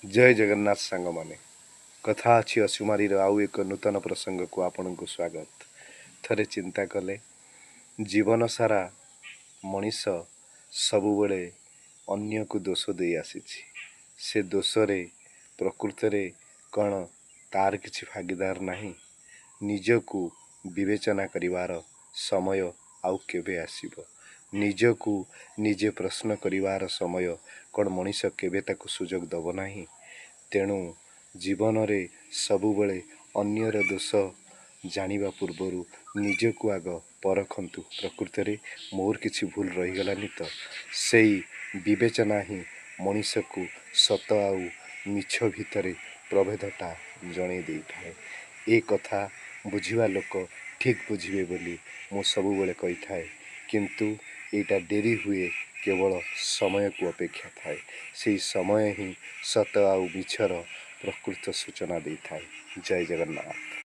ଜୟ ଜଗନ୍ନାଥ ସାଙ୍ଗମାନେ, କଥା ଅଛି ଅସୁମାରୀର ଆଉ ଏକ ନୂତନ ପ୍ରସଙ୍ଗକୁ ଆପଣଙ୍କୁ ସ୍ୱାଗତ। ଥରେ ଚିନ୍ତା କଲେ, ଜୀବନ ସାରା ମଣିଷ ସବୁବେଳେ ଅନ୍ୟକୁ ଦୋଷ ଦେଇ ଆସିଛି। ସେ ଦୋଷରେ ପ୍ରକୃତରେ କ'ଣ ତାର କିଛି ଭାଗିଦାର ନାହିଁ? ନିଜକୁ ବିବେଚନା କରିବାର ସମୟ ଆଉ କେବେ ଆସିବ? ନିଜକୁ ନିଜେ ପ୍ରଶ୍ନ କରିବାର ସମୟ କ'ଣ ମଣିଷ କେବେ ତାକୁ ସୁଯୋଗ ଦେବ ନାହିଁ? ତେଣୁ ଜୀବନରେ ସବୁବେଳେ ଅନ୍ୟର ଦୋଷ ଜାଣିବା ପୂର୍ବରୁ ନିଜକୁ ଆଗ ପରଖନ୍ତୁ, ପ୍ରକୃତରେ ମୋର କିଛି ଭୁଲ ରହିଗଲାନି ତ? ସେଇ ବିବେଚନା ହିଁ ମଣିଷକୁ ସତ ଆଉ ମିଛ ଭିତରେ ପ୍ରଭେଦଟା ଜଣେଇ ଦେଇଥାଏ। ଏ କଥା ବୁଝିବା ଲୋକ ଠିକ୍ ବୁଝିବେ ବୋଲି ମୁଁ ସବୁବେଳେ କହିଥାଏ। କିନ୍ତୁ ଏଇଟା ଡେରି ହୁଏ, କେବଳ ସମୟକୁ ଅପେକ୍ଷା ଥାଏ। ସେଇ ସମୟ ହିଁ ସତ ଆଉ ମିଛର ପ୍ରକୃତ ସୂଚନା ଦେଇଥାଏ। ଜୟ ଜଗନ୍ନାଥ।